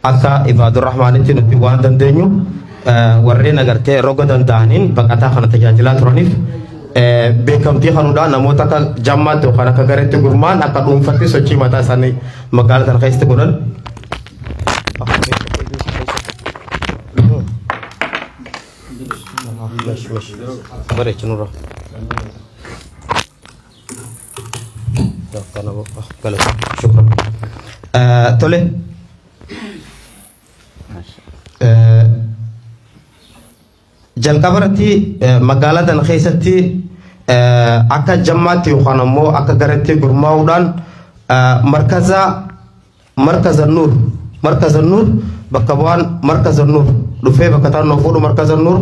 Akka Ibaadurrahmaanitti nuti waan dandeenyu warreen agartee roga danda'aniin baqataa kana tajaajilaa turaniif beekamtii kanuudhaan namoota akka jammaatti yookaan akka gareetti gurmaa'an akka dhuunfatti sochii mataa isaanii magaalaa sana keessatti godhan. Bareechinurra. Shukran. Tole. Jalqaba irratti magaalaa tana keessatti akka jammaatti yookaan ammoo akka gareetti gurmaa'uudhaan markaza Nuur, markaza Nuur bakka bu'aan markaza Nuur dhufee bakka taanoo fuudhu. Markaza Nuur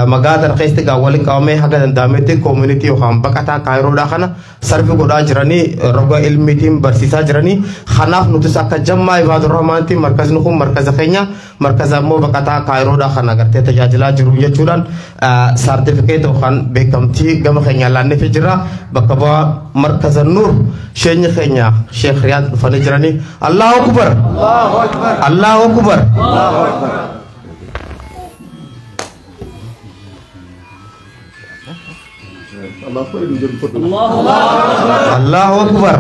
magaalaa tana keessatti gaa waliin qabamee haga danda'ametti community yookaan baqataa Kaayiroodhaa kana serve godhaa jiranii, roga ilmiitiin barsiisaa jiranii. Kanaaf nutis akka jammaa Ibaadurrahmaanitti markazni kun markaza keenya, markaza immoo baqataa Kaayiroodhaa kana gartee tajaajilaa jiru jechuudhaan saartifikeeta yookaan beekamtii gama keenya laanneefii jira. Bakka bu'aa markaza Nuur sheenyi keenya Sheekh Riyaad dhufanii jiranii. Allahu Akbar, Allahu Akbar, Allahu Akbar. Allahu Akbar.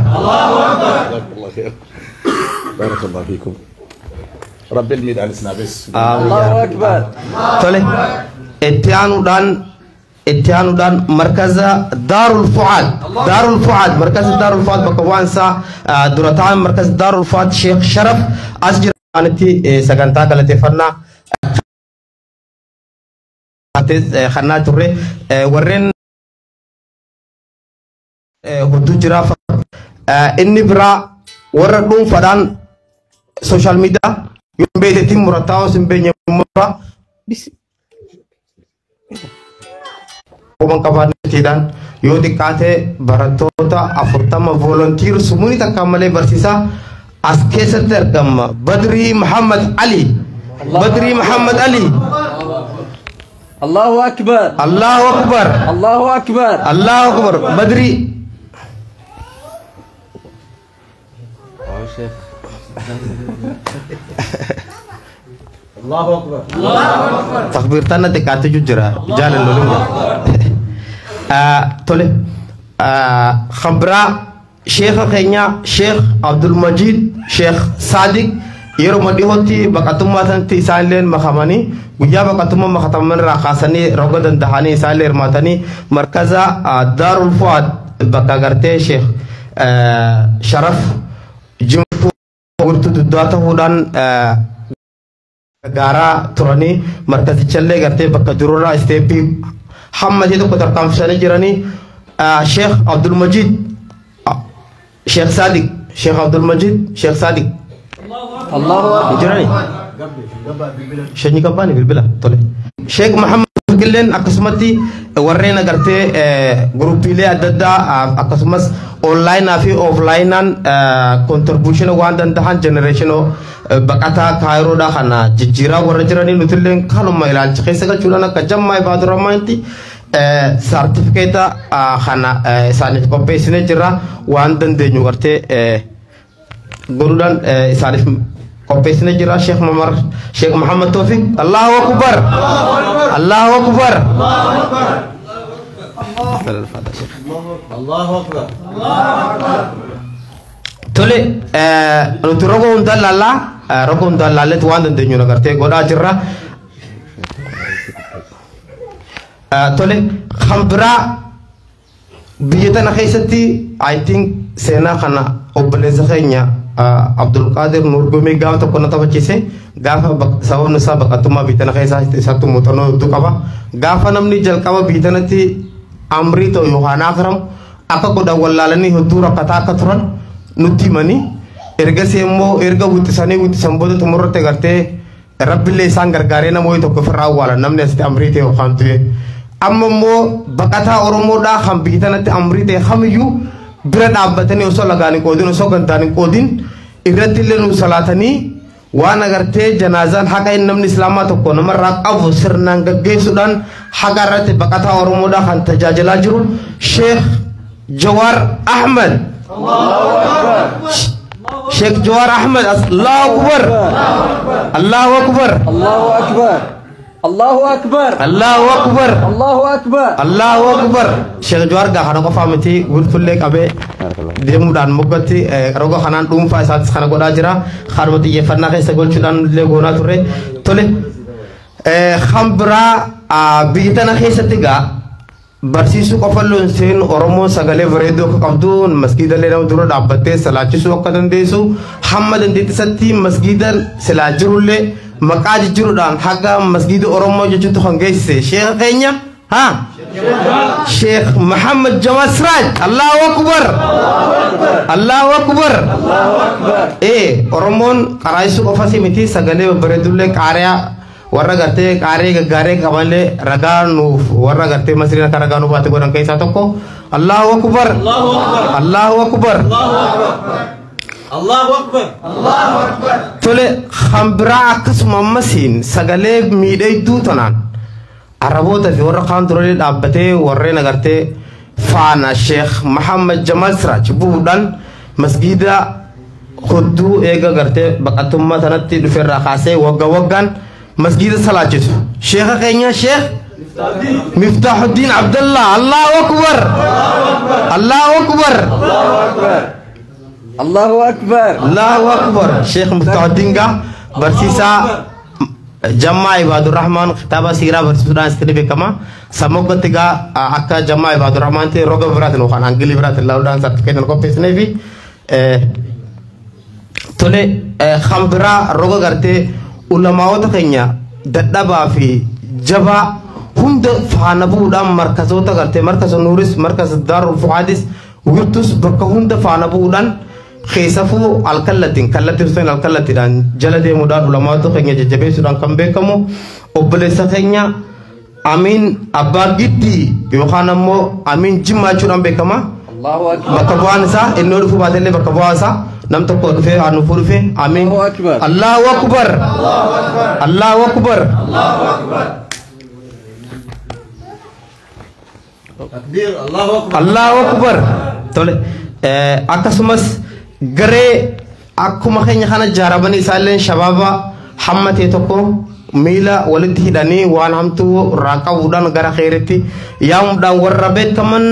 بارك الله فيكم، ربي الميد على سنابس. الله أكبر. Tole, itti aanuudhaan markaza Daarul Fucaad, Daarul Fucaad, markaza Daarul Fucaad bakka bu'aan isaa dura ta'an markaza Daarul Fucaad Sheekh Sharaf as jiranitti sagantaa galateeffannaa kannaa turre warreen hedduu jira. Inni biraa warra dhuunfaadhaan social media yoo hin beektetti murataa osoo hin beekne mura quban qabaanneetiidhaan yoo xiqqaate barattoota 40 volunteer sumuunii takkaan malee barsiisaa as keessatti argama. Badrii Muhammad Ali, Badrii Muhammad Ali. الله أكبر. Allahu Akbar. الله أكبر. Allahu Akbar. Badrii. شيخ. الله أكبر. Takbiirtaan xiqqaate jira jaalan lolin. Tole, kan biraa sheekha keenya Sheekh Abdulmajid Sheekh Sadiq yeroo dhihootti baqatummaa sanatti isaanillee makamanii guyyaa baqatummaa makataman irraa kaasanii roga dandahanii isaanillee hirmaatanii markaza Daarul Fuad bakka gartee Sheekh Sharaf Jimtuu gurtuu duddaa ta'uudhaan gaaraa turanii markazichallee gartee bakka dururraa step hammatee tokko tarkaanfisanii jiranii. Sheekh Abdulmajid Sheekh Sadiq, Sheekh Abdulmajid Sheekh Sadiq. الله أكبر. Jiranii shanyii qabbaani bilbila. Tole, Sheekh Muhammad Gilleen akkasumatti warreen agartee guruppiilee adda addaa akkasumas onlaayinaa fi ooflaayinaan contribution waan danda'an generation baqataa Kaayiroodhaa kana jijjiiraa warra jiranii nutillee kanuma ilaalcha keessa galchuudhaan akka jammaa Ibaadurrahmaanitti saartifikeeta kana isaaniif qopheessinee jirra. Waan dandeenyu gartee godhuudhaan isaaniif qopheessinee jira. Sheekh Mamar, Sheekh Muhammad Tawfiq. Allahu Akbar, Allahu Akbar. الله أكبر. Tole, nuti roga hundaan laallaa, roga hundaan laalleetu waan dandeenyu agartee godhaa jirra. Tole, kan biraa biyya tana keessatti I think seenaa kana obboleessa keenya Abdulqaadir Nuur Gumii gaafa tokko na taphachiise. Gaafa sababni isaa baqattummaa biyya tana keessa isatti muuxannoo hedduu qaba. Gaafa namni jalqaba biyya tanatti amrii ta'u yookaan akram akka godhan wallaalanii hedduu rakkataa akka turan nutti himanii, ergasii immoo erga wixisanii wixisan booda xumurratti gartee rabbillee isaan gargaaree namoonni tokko ofirraa awwaalan namni asitti amrii ta'e yookaan du'e. Amma immoo baqataa Oromoodhaa kan biyya tanatti amrii ta'e kamiyyuu bira dhaabbatanii osoo lagaan hin qoodin, osoo gantaan hin qoodin irratti illee nu salaatanii waan agartee janaazaan haqa inni namni islaamaa tokko namarraa qabu sirnaan gaggeessuudhaan haqa irratti baqataa Oromoodhaa kan tajaajilaa jiru Sheekh Jawaar Ahmed. Sheekh Jawaar Ahmed, Allahu Akbar. Allahu Akbar. Allahu Akbar. Allahu Akbar. Allahu Akbar. Allahu Akbar. Allahu Akbar. Sheekh Jawaar gaa kana qofaa miti gurtullee qabee deemuudhaan moggatti roga kanaan dhuunfaa isaatis kana godhaa jira. Kanuma xiyyeeffannaa keessa gochuudhaan illee goonaa turre. Tole kan biraa biyya tana keessatti gaa barsiisuu qofa loon seen Oromoon sagalee bareedduu akka qabdu masgiidallee nama dura dhaabbattee salaachisuu akka dandeessu hamma dandeettisatti masgiida silaa jirullee maqaa jijjiiruudhaan haga masgiida Oromoo jechuutti kan geessise sheekha keenya haa Sheekh Muhammad Jamal Siraaj. Allahu Akbar. Allahu Akbar. Oromoon qaraayisuu qofa si miti sagalee babbareeddullee qaariyaa warra gartee qaaree gaggaaree qabanillee ragaa nuuf warra gartee masriin akka ragaa nuuf baate godhan keessaa tokko. Allahu Akbar. Allahu Akbar. Allahu Akbar. Allahu Akbar. Tole kan biraa akkasuma ammasiin sagalee miidhagduu tanaan Araboota fi warra kaan durallee dhaabbatee warreen agartee faana Sheekh Muhammad Jamal Siraaj bu'uudhaan masgiida hedduu eega gartee baqattummaa tanatti dhufeerraa kaasee wagga waggaan masgiida salaachisu. Sheekha keenya Sheekh Miftaahuddin Abdallah. Allahu Akbar. Allahu Akbar. Allahu Akbar. Allahu Akbar. Sheekh Miftaahuddin gaa barsiisaa Jammaa Ibadurrahman kitaaba siiraa barsiisuudhaan isitti beekama. Sammuu gaa akka Jammaa Ibadurrahman ta'e roga biraatiin yookaan angilii biraatiin laaluudhaan sartifikeetiin qopheessinee fi tole kan biraa roga gartee ulamaa'ota keenya dadhabaa fi jabaa hunda faana bu'uudhaan markazoota gartee markaza Nuuris markaza Daarul Fuhaadis wirtus bakka hunda faana bu'uudhaan keessafuu alkallattiin kallattiin sun alkallattiidhaan jala deemuudhaan ulamaa'ota keenya jajjabeessuudhaan kan beekamu obboleessa keenya Amiin Abbaa Giddii yookaan ammoo Amiin Jimmaa jechuudhaan beekama. Allahu Akbar. Bakka bu'aan isaa inni dhufuu baatellee bakka bu'aan isaa nam tokko dhufee haa nuufuu dhufe Amiin. Allahu Akbar. Allahu Akbar. Allahu Akbar. Takbir. Allahu Akbar. Allahu Akbar. Tole akkasumas garee akkuma keenya kana jaaramanii isaallee shabaaba hamma ta'e tokko miila walitti hidhanii waan hamtuu irraa qabuudhaan gara kheyritti yaamuudhaan warra beekaman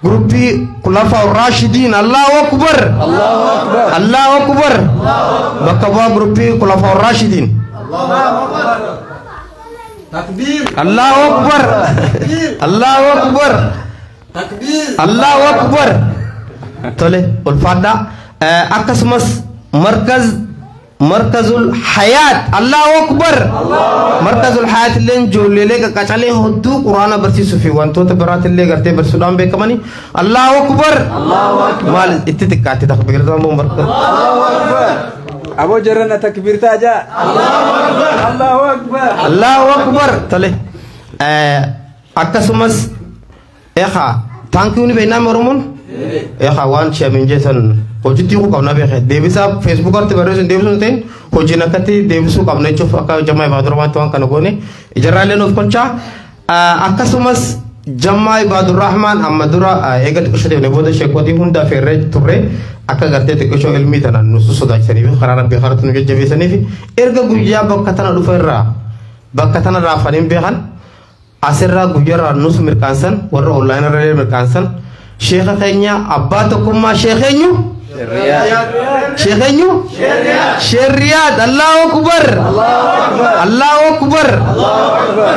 gruppii Khulafaa Raashidiin. Allahu Akbar. Allahu Akbar. Allahu Akbar. Bakka bu'aa gruppii Khulafaa Raashidiin. Takbir. Allahu Akbar. Allahu Akbar. Takbir. Allahu Akbar. Tole ulfaadhaa. Akkasumas markazul hayaat. Allahu Akbar. Markazul hayaat illee ijoolleelee qaqqacalee hedduu quraana barsiisuu fi wantoota biraatillee gartee barsiisuudhaan beekamanii. Allahu Akbar. Maal itti xiqqaatti takbiirtaan moo markaz. Allahu Akbar. Aboo jarana takbiirtaa jaa. Allahu Akbar. Allahu Akbar. Allahu Akbar. Tole akkasumas eegaa taankii ni beeknaa Oromoon? Eegaa waan sheemin jeesan hojiitti hiikuu qabna beekee deebisaa feesbuuk irratti barreessuun deebisuun ta'in hojiin akkatti deebisuu qabna jechuuf akka Jammaa Ibadurrahmaanitti waan kana goone ijarraallee nuuf kolchaa. Akkasumas Jammaa Ibadurrahmaan amma dura eega xiqqishoo deemne booda sheekotii hunda feerree turre akka gartee xiqqishoo ilmii tana nu sodaachisanii fi karaa rabbii karatti nu jajjabeessanii fi erga guyyaa bakka tana dhufa irraa bakka tana raafaniin beekan asirraa guyyaarraa nus mirkaansan warra onlaayinii irra mirkaansan sheekha keenya abbaa tokkummaa sheekeenyu sheekeenyu Sheeriyaad. Allahu Akbar. Allahu Akbar.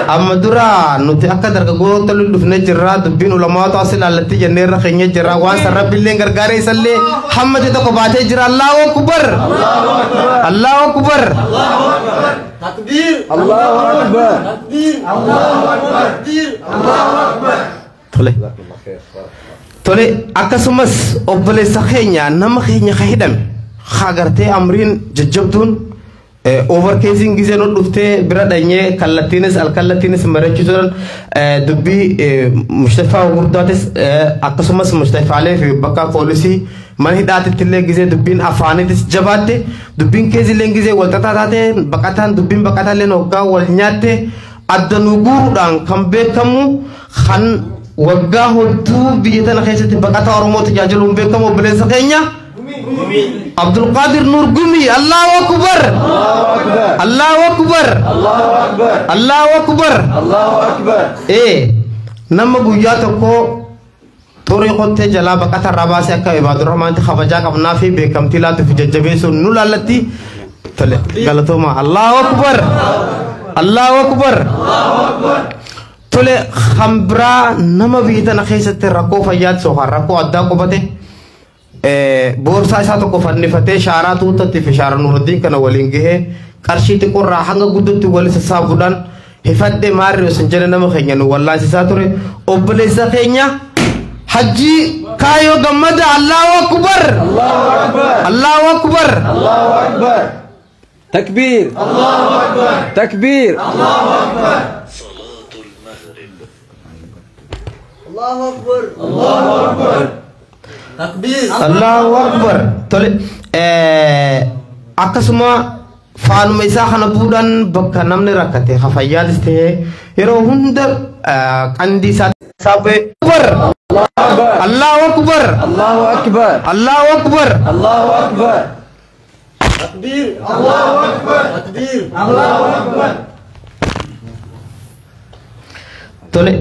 Amma dura nuti akka dargaggoota dhufnee jirra dubbiin ulamaatu as ilaallatti jennee irra keenya jirra waan san rabbiillee gargaaree isallee hammate tokko baatee jira. Allahu Akbar. Allahu Akbar. Takbir. Allahu Akbar. Takbir. Allahu Akbar. Takbir. Allahu Akbar. Tole. Tole akkasumas obboleessa keenya nama keenya ka hidhame haa gartee amriin jajjabduun overkeesiin gisee nu dhuftee bira dhanyee kallattiinis alkallattiinis mari'achiisuudhaan dubbii mustafaa gurguddaatis akkasumas mustafaalee fi bakka poolisii mana hidhaatitti illee gisee dubbiin afaanitis jabaatte dubbiin keesillee gisee wal xaxaa taate baqataan dubbiin baqataa illee hoggaa wal nyaatte adda nu guuruudhaan kan beekamu kan waggaa hedduu biyya tana keessatti baqataa Oromoo tajaajiluun beekamu obboleessa keenya Abdulqaadir Nuur Gumii. Allahu Akbar. Akbar. Allahu Akbar. Allahu Akbar. Allahu Akbar. Nama guyyaa tokko xurii qottee jalaa baqata irraa baasee akka Ibaadurrahmaanitti kabajaa qabnaa fi beekamtii laatuuf jajjabeessuun nu laallatti. Tole, galatooma. Allahu Akbar. Allahu Akbar. Tole, kan biraa nama biyya tana keessatti rakkoo fayyaatti yookaan rakkoo addaa qubate boorsaa isaa tokko fannifatee shaaraa tuutatti fi shaaraa Nuuruddiin kana waliin gahee qarshii xiqqoorraa hanga guddootti wali sassaabuudhaan hifadhe maarri osoo hin jenne nama keenya nu wallaansisaa ture obboleessa keenya Hajji Kaayoo Gammada. Allahu Akbar. Allahu Akbar. Allahu Akbar. Allahu Akbar. Takbir. Allahu Akbar. Takbir. Allahu Akbar. Allahu Akbar. Allahu Akbar. Takbir. Allahu Akbar. Tole, akkasuma faanuma isaa kana buudhaan bakka namni rakkate hafayyaatis ta'ee yeroo hunda qandii isaa saabee. Akbar. Allahu Akbar. Allahu Akbar. Allahu Akbar. Allahu Akbar. Takbir. Allahu Akbar. Takbir. Allahu Akbar. Tole,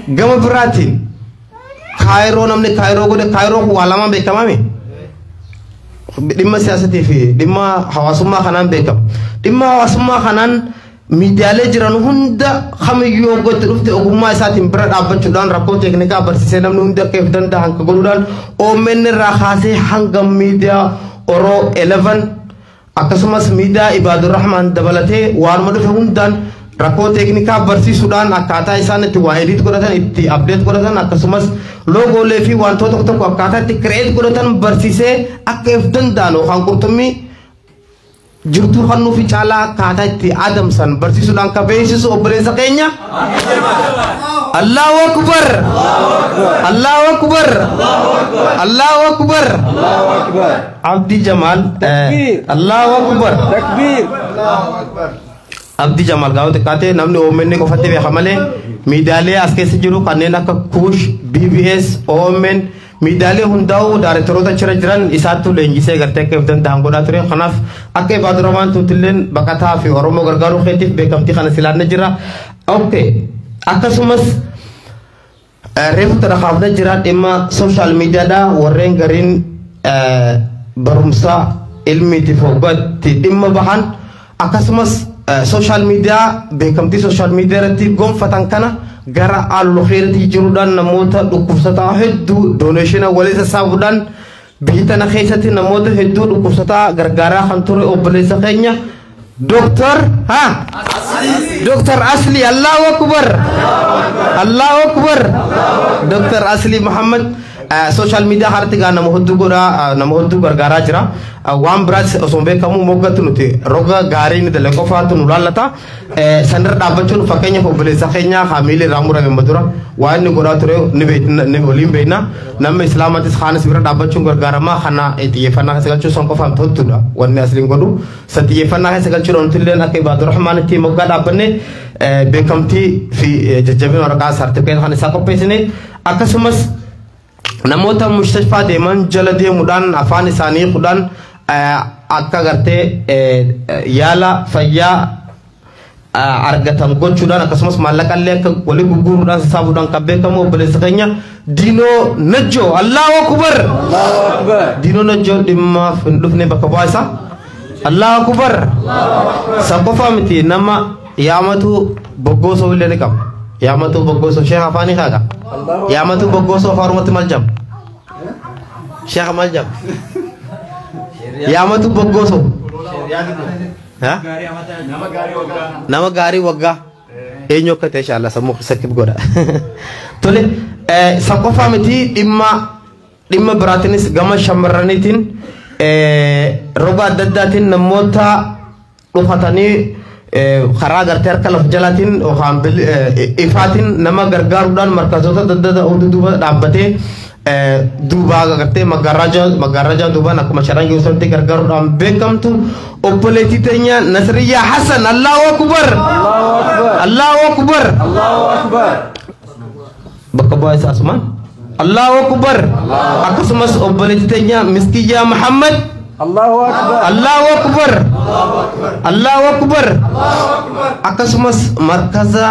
gama biraatiin Kaayiroo, namni Kaayiroo godhe, Kaayiroo waa lamaan beekamame. Dhimma siyaasatii fi dhimma hawaasummaa kanaan beekama. Dhimma hawaasummaa kanaan miidiyaalee jiran hunda kamiyyuu hoggatti dhufte ogummaa isaatiin bira dhaabbachuudhaan rakkoo teeknikaa barsiisee namni hundi akka if danda'an ka godhuudhaan OMN irraa kaasee hanga miidiyaa Oroo 11 akkasumas miidiyaa Ibaadurrahmaan dabalatee waanuma dhufe hundaan rakkoo teeknikaa barsiisuudhaan akkaataa isaan itti waa edit godhatan, itti update godhatan, akkasumas loogoolee fi wantoota tokko tokko akkaataa itti create godhatan barsiisee akka if danda'an yookaan qurxummii jirtuu kannuu fi caalaa akkaataa itti adamsan barsiisuudhaan ka beeksisu obboleessa keenya. Allahu Akbar. Allahu Akbar. Allahu Akbar. Allahu Akbar. Abdi Jamal. Takbir. Allahu Akbar. Takbir. Abdi Jamal gaafa xiqqaate namni OMN qofatti beeka malee miidiyaalee as keessa jiru kanneen akka Kuush, BBS, OMN, miidiyaalee hundaa'uu daarektoroota achirra jiran isaattu leenjisee gartee akka if danda'an godhaa ture. Kanaaf akka Ibaadurrahmaan tuutilleen baqataa fi Oromoo gargaaruu keetiif beekamtii kana silaanne jira. Okay. Akkasumas reefu tana kaafne jira dhimma social mediaadha, warreen gariin barumsa ilmiitiif hoggaatti dhimma bahan, akkasumas social media beekamtii social media irratti gonfatan kana gara alluxeeratti jiruudhaan namoota dhukkubsataa hedduu donation walii sassaabuudhaan biyya tana keessatti namoota hedduu dhukkubsataa gargaaraa kan ture obboleessa keenya Doctor ha Doctor Asli. Allahu Akbar. Allahu Akbar. Doctor Asli Muhammad social media harti gaa nama hedduu godhaa, nama hedduu gargaaraa jira. Waan biraas osoo hin beekamu moggatti nuti roga gaarii ni dalee qofaatu nu laallata. Sanirra dhaabbachuun fakkeenyaaf obboleessa keenya haamiilii irraa murame madura waan inni godhaa ture ni beekna, ni waliin beekna. Namni islaamatis kaanis bira dhaabbachuun gargaaramaa kana xiyyeeffannaa keessa galchuu san qofaan toltudha wanni asliin godhu. San xiyyeeffannaa keessa galchuudhaan nuti illee akka Ibaadurrahmaanitti moggaa dhaabbanne beekamtii fi jajjabina waraqaa saartifikeet kan isaa qopheessine, akkasumas namoota mustashfaa deeman jala deemuudhaan afaan isaanii hiikuudhaan akka gartee yaala fayyaa argatan gochuudhaan, akkasumas maallaqa illee akka walii gurguruudhaan sassaabuudhaan kan beekamu obboleessa keenya Diinoo Najjoo. Allahu Akbar. Allahu Akbar. Diinoo Najjoo dhimmaaf hin dhufne, bakka bu'aa isaa. Allahu Akbar. San qofaa miti, nama yaamatu boggoosoo illee ni qaba. Yaamatu boggoosoo sheekh afaanii kaaqa. Yaamatu boggoosoo afaan Oromootti maal jedhama? Sheekh maal jedhama? Yaamatu boggoosoo. Ha? Nama gaarii waggaa. Eenyu akka ta'e inshallah sammuu keessatti godha. Tole, san qofaa miti, dhimma biraatiinis gama shamarraniitiin roga adda addaatiin namoota dhufatanii karaa gartee harka lafa jalaatiin yookaan ifaatiin nama gargaaruudhaan markazoota adda addaa hunda duuba dhaabbatee duubaa gartee maggaarrajaa duubaan akkuma sharan geessatti gargaaruudhaan beekamtu obboleettii teenya Nasriyyaa Hassan. Allahu Akbar. Allahu Akbar. Allahu Akbar. Allahu Akbar. Bakka bu'aa isaa asumaan. Allahu Akbar. Akkasumas obboleettii teenya Miskiyyaa Muhammad. Allahu Akbar. Allahu Akbar. Allahu Akbar. Akkasumas markaza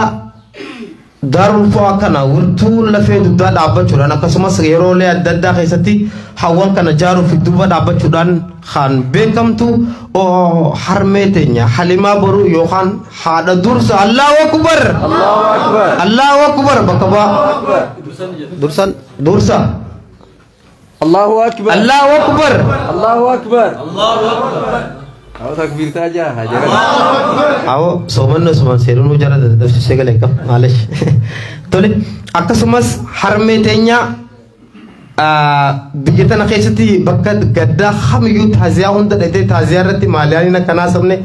Daarul Fu'aa kana wirtuu lafee dugdaa dhaabbachuudhaan akkasumas yeroolee adda addaa keessatti hawwan kana jaaruu fi duuba dhaabbachuudhaan kan beekamtu harmee teenya Halimaa Boruu yookaan haadha dursa. Allahu Akbar. Allahu Akbar. Allahu Akbar. Bakka bu'aa. Dursan dursa. Allahu Akbar. Allahu Akbar. Allahu Akbar. Allahu Akbar. Awo takbiirtaa jaa haa jaran. Awo soomanni osuma seenuu jara dadhabsiisee galee qaba maalish. Tole akkasumas harmee teenya biyya tana keessatti bakka gaddaa kamiyyuu taaziyaa hunda dhatee taaziyaa irratti maaliyaaniin akkanaa sabne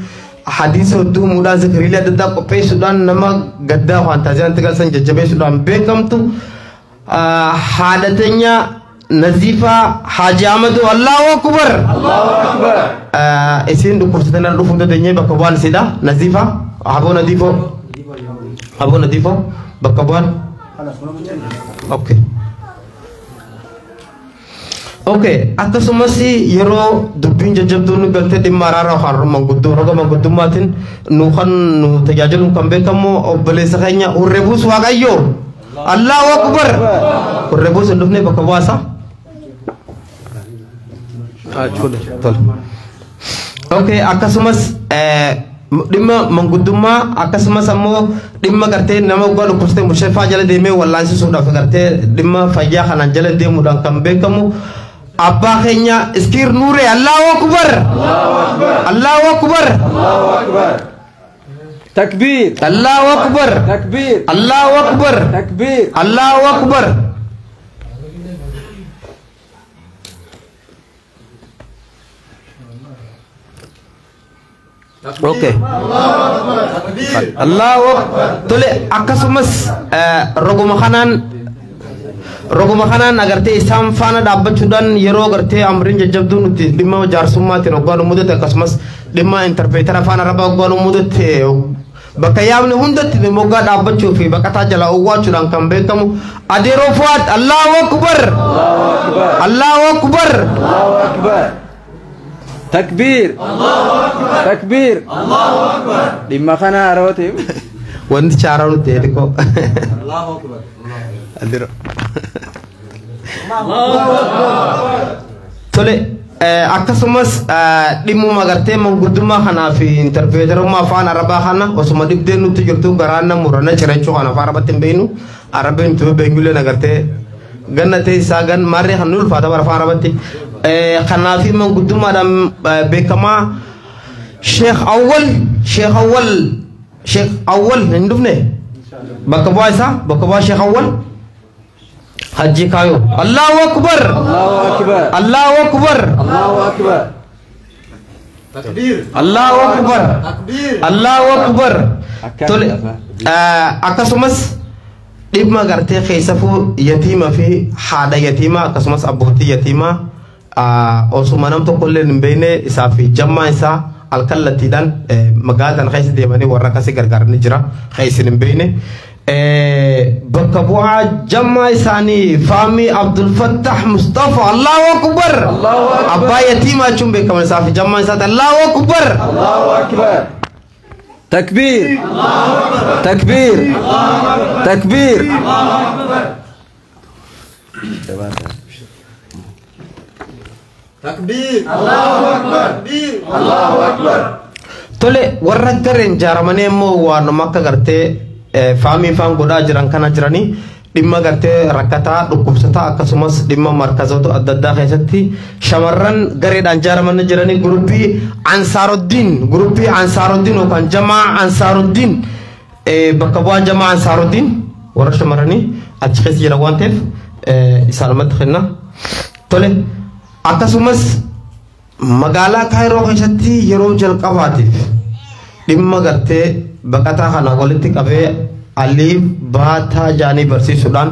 hadiisa hedduu himuudhaan zikriilee adda addaa qopheessuudhaan nama gaddaa waan taaziyaan itti galsan jajjabeessuudhaan beekamtu haadha teenya Naziifaa Haaji Ahmadu. Allahu Akbar. Allahu Akbar. Isiin dhukkubsatanii irra dhufuu hin dandeenye bakka bu'aan isiidha. Naziifaa Haboo Nadiifoo Haboo Nadiifoo bakka bu'aan. Okay. Okay, akkasumas yeroo dubbiin jajjabduun nu galtee dhimma araaraa yookaan manguddoo roga manguddummaatiin nu kan nu tajaajiluun kan beekamu obboleessa keenya Hurree Buus Waaqayyoo. Allahu Akbar. Hurree Buus hin dhufne bakka bu'aasaa. Tole. Okay, akkasumas dhimma manguddummaa akkasumas ammoo dhimma gartee nama waggaa dhukkubsatee mushaffaa jala deemee wallaansisuudhaaf gartee dhimma fayyaa kanaan jala deemuudhaan kan beekamu abbaa keenya Iskiir Nuuree. Allahu Akbar. Allahu Akbar. Allahu Akbar. Takbiir. Allahu Akbar. Takbiir. Allahu Akbar. Takbiir. Allahu Akbar. Okay. Allahu Akbar. Tole akkasumas roguma kanaan agartee isaan faana dhaabbachuudhaan yeroo gartee amriin jajjabduu nuti dhimma jaarsummaatiin hoggaa nu mudate akkasumas dhimma interpreter afaan arabaa hoggaa nu mudate bakka yaamni hundatti moggaa dhaabbachuu fi baqataa jala owwaachuudhaan kan beekamu Adeeroo Fuwaad. Allahu Akbar. Allahu Akbar. Allahu Akbar. Allahu Akbar. Takbiir. Takbiir. Dhimma kana haroo ta'e. Wanti chaaraa nuti xiqqoo. Adeeroo. Tole akkasumas dhimmuma gartee manguddummaa kanaa fi interpreterummaa afaan arabaa kana osuma dhibdeen nutti jirtu garaan na murana cirachuu kana afaan arabatti hin beeknu arabeen nuti beeknullee agartee ganna ta'e isaa gan maarree kan nu ulfaata bara afaan arabatti kanaa fi manguddummaadhaan beekamaa Sheekh Awwal Sheekh Awwal Sheekh Awwal hin dhufne bakka bu'aa isaa bakka bu'aa Sheekh Awwal Hajji Kaayoo. Allahu Akbar. Allahu Akbar. Allahu Akbar. Allahu Akbar. Allahu Akbar. Allahu Akbar. Tole akkasumas dhimma gartee keessafuu yatiima fi haadha yatiimaa akkasumas abbootii yatiimaa osuma nam tokko illee hin beekne isaa fi jammaa isaa alkallattiidhaan magaalaa tana keessa deemanii warra akkasii gargaaranii jira kan isin hin beekne. Bakka bu'aa jammaa isaanii Faamii Abdul Fattah Mustafa. Allahu Akbar. Allahu Akbar. Abbaa yatiimaa jechuun beekaman isaa fi jammaa isaati. Allahu Akbar. Allahu Akbar. Takbiir. Takbiir. Takbiir. Takbir. Allahu Akbar. Takbir. Allahu Akbar. Tole warra gareen jaaramanii immoo waanuma akka gartee faamii faan godhaa jiran kana jiranii dhimma gartee rakkataa dhukkubsataa akkasumas dhimma markazoota adda addaa keessatti shamarran gareedhaan jaaramanii jiranii guruppii Ansaaruddin yookaan Jamaa Ansaaruddin, bakka bu'aa Jamaa Ansaaruddin warra shamarranii achi keessa jira waan ta'eef isaanumatti kenna. Tole akkasumas magaalaa Kaayiroo keessatti yeroo jalqabaatiif dhimma gartee baqataa kana walitti qabee aliif baataa jaanii barsiisuudhaan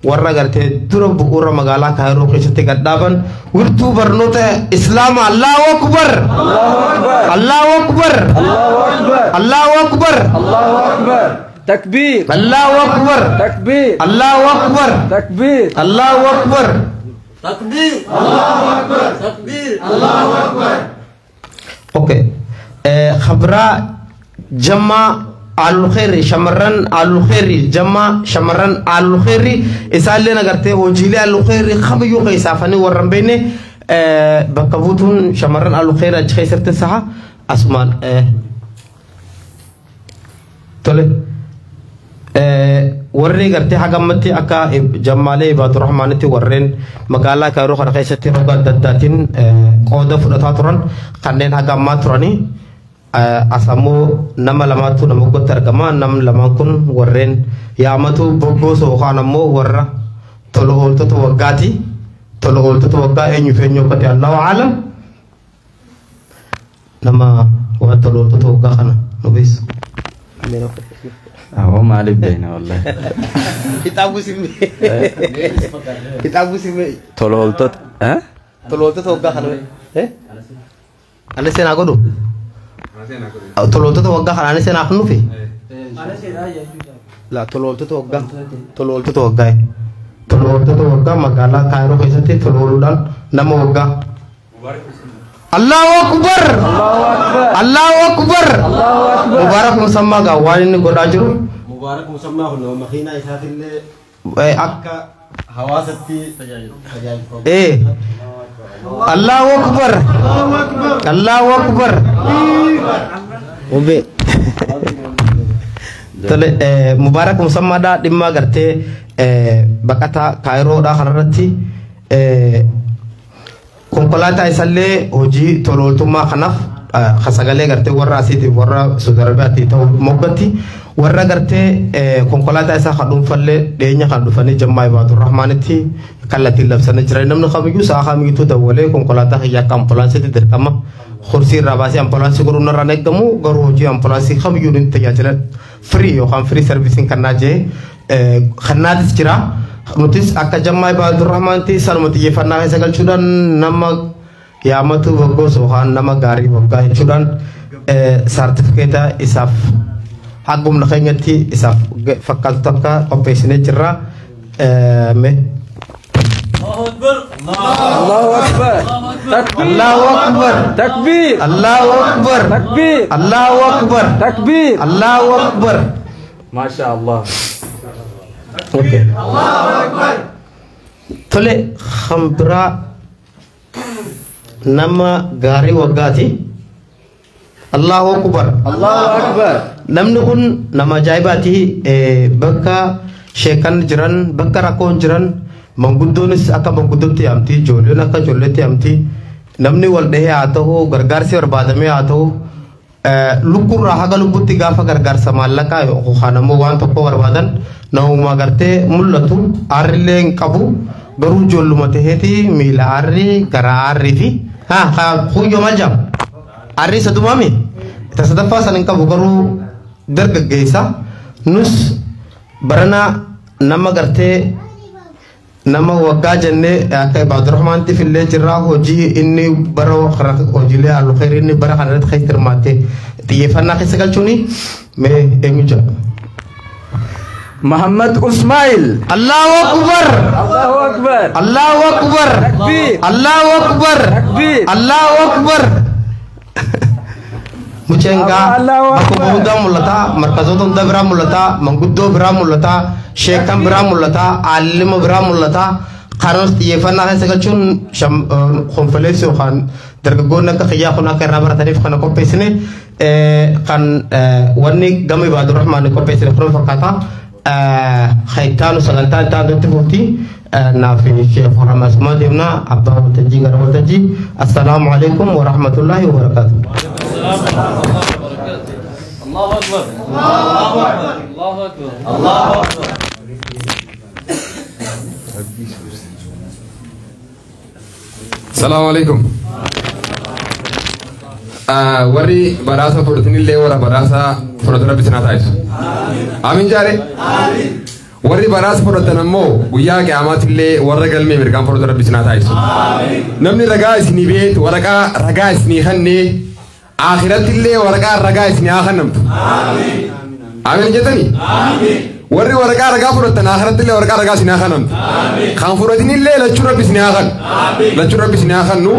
warra gartee dura bu'uura magaalaa Kaayiroo keessatti gadhaaban wirtuu barnoota Islaamaa. Allahu Akbar. Allahu Akbar. Allahu Akbar. Allahu Akbar. Allahu Akbar. Allahu Akbar. Takbiir. Allahu Akbar. Takbiir. Allahu Akbar. Takbiir. Allahu Akbar. Takbir. Allahu Akbar. Takbir. Allahu Akbar. Okay. Khabraa jammaa Alul Khayri shamarran Alul Khayri jammaa shamarran Alul Khayri isaallee agartee hojiilee Alul Khayri kamiyyuu keessaafanii warra hin beekne bakka buutuun shamarran Alul Khayri achi keessatti saha asumaan tole warri gartee hagammatti akka jammaalee Ibaadu Rahmaanitti warreen magaalaa Kaayiroo kana keessatti roga adda addaatiin qooda fudhataa turan kanneen hagammaa turanii as ammoo nama lamaatu nama gotti argama. Namni lamaan kun warreen yaamatu boggoosa yookaan ammoo warra tola ooltota waggaati. Tola ooltota waggaa eenyuuf eenyu akka ta'e Allahu aalam. Nama waan tola ooltota waggaa kana nu beeksisu. Awwa maaliif beekna wallahi. Kitaabu simee. Kitaabu simee. Tola ooltota. Tola ooltota waggaa kana. Ani seenaa godhu. Tola ooltota waggaa kana ani seenaa nufi. La tola ooltota waggaa. Tola ooltota waggaa. Tola ooltota waggaa magaalaa Kaayiroo keessatti tola ooluudhaan nama waggaa. Allahu Akbar! Allahu Akbar! Mubarak Musammaa gaa waan inni godhaa jiru. Mubarak Musammaa kun nama makiinaa isaatillee akka hawaasatti tajaajilu. Allahu Akbar! Allahu Akbar! Ube. Tole Mubarak Musammaadhaa dhimma gartee baqataa Kaayiroodhaa kanarratti konkolaataa isallee hojii tola ooltummaa kanaaf sagalee gartee warra asiitiif warra Saudi Arabiyaatti ta'u moggatti warra gartee konkolaataa isaa kan dhuunfallee dhiyeenya kan dhufanii jammaa Ibaadur Rahmaanitti kallattiin labsanii jiran. Namni kamiyyuu sa'a kamiyyuu dawwalee konkolaataa kiyya akka ambulaansiitti dirqama kursii irraa baasee ambulaansii godhuun irraan eeggamu garuu hojii ambulaansii kamiyyuu ni tajaajila firii yookaan firii sarvisiin kannaa jee kannaatis jira. Nutis akka jammaa Ibaadur Rahmaanitti sanuma xiyyeeffannaa keessa galchuudhaan nama yaamatu boggoosu yookaan nama gaarii waggaa jechuudhaan saartifikeeta isaaf hagumna keenyatti isaaf fakkaatu takka qopheessinee jirra. Allahu Akbar! Allahu Akbar! Takbir! Allahu Akbar! Takbir! Allahu Akbar! Takbir! Allahu Akbar! Masha Allah. Okay. Allahu Akbar. Tole khambra nama gaarii waggaati. Allahu Akbar. Allahu Akbar. Namni kun nama ajaa'ibaati. Bakka sheekan jiran, bakka rakkoon jiran, manguddoonis akka manguddootti yaamti, ijoolleen akka ijoolleetti yaamti. Namni wal dhahee haa ta'u, gargaarsi barbaadamee haa ta'u, lukkurraa haga lubbutti gaafa gargaarsa maallaqaa yookaan ammoo waan tokko barbaadan namuma gartee mul'atu aarrillee hin qabu garuu ijoolluma taheeti miila aarrii garaa aarrii fi kuyyoo maal jedhamu aarrii isa dumaami isa sadaffaa san hin qabu garuu dargaggeessa nus barana nama gartee nama waggaa jennee akka Ibaadur Rahmaanitti illee jirra hojii inni bara hojiilee Alul Khayri inni bara kana irratti keessa hirmaatte xiyyeeffannaa keessa galchuuni mee eenyu jira? Muhammad Usmail. Allahu Akbar! Allahu Akbar! Allahu Akbar! Takbir! Allahu Akbar! Takbir! Allahu Akbar! Muceen gaa bakka hundaa mul'ata, markazoota hunda biraa mul'ata, manguddoo biraa mul'ata, sheekan biraa mul'ata, aalima biraa mul'ata. Kanas xiyyeeffannaa keessa galchuun konfoleessi yookaan dargaggoonni akka kiyyaa kun akka irraa barataniif kana qopheessine kan wanni gama Ibaadur Rahmaan qopheessine kun fakkaata. Khaytaanu sagantaa itti aanutti fufti. Naaf Sheekh Muhammad Usmaan deemna abbaa waltajjii gara waltajjii. Assalaamu alaikum wa rahmatullahi wa barakaatuh. Allahu Akbar. Allahu Akbar. Allahu Akbar. Allahu Akbar. Assalamu alaikum. Warri badhaasa fudhatanillee warra badhaasa fudhatan rabbi isin haa taasisu. Amiin jaare. Warri badhaasa fudhatan ammoo guyyaa qiyaamaatillee warra galmee mirgaan fudhatan rabbi isin haa taasisu. Namni ragaa isinii beetu waraqaa ragaa isinii kennee akhirattillee waraqaa ragaa isinii haa kennamtu. Amiin jettanii? Warri waraqaa ragaa fudhatan akhirattillee waraqaa ragaa isinii haa kennamtu. Kan fudhatinillee lachuu rabbi isinii haa kennu. Lachuu rabbi isinii haa kennu.